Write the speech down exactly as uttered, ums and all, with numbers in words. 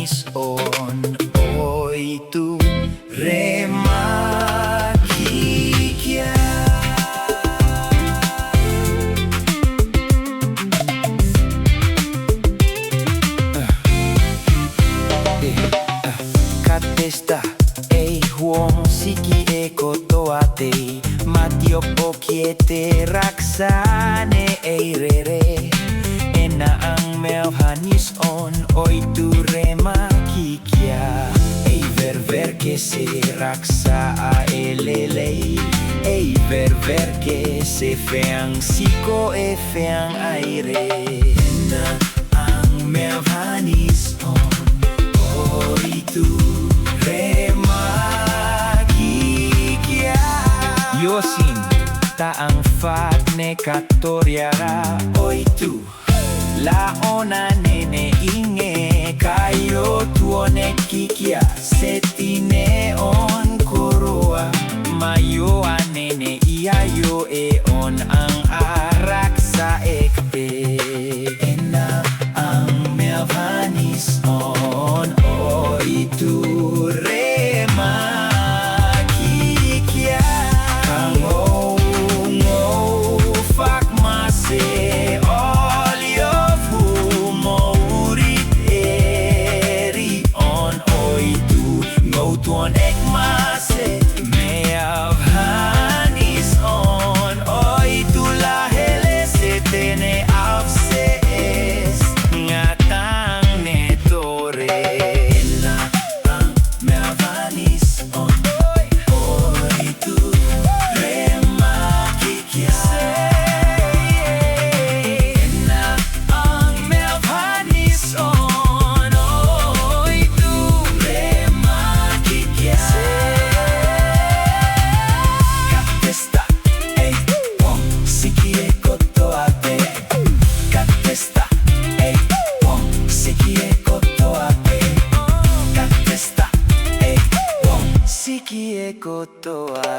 Nis on oitu rema kikia. Ka testa ei huon siki e kotoa tei, mati o poki e te raksa ne ei rere. Ena an melhanis on oitu rema kikia. Ei verver ke se raksa a e lelei. Ei verver ke se fean siko e fean aire. Ena an melhanis on oitu rema kikia. Yo sin, ta an fat ne katoria ra oitu. La ona nene inge kayo tuone kikia, setine on koroa. Mayo a nene ia yo e on an a raksa ekte. Ena an melhanis on oitu rema kikia. Kangou ngou fak mase olio fumo urit eri on oitu ngou tuon ek mase. Melhanis on oitu la hele setene afses. Ngatan ne tore. Ena an melhanis on oitu rema kikia. Ena an melhanis on oitu rema kikia. Ka testa ei huon siki e kotoa tei. Ka testa ei huon siki e kotoa tei. Ka testa ei huon siki e kotoa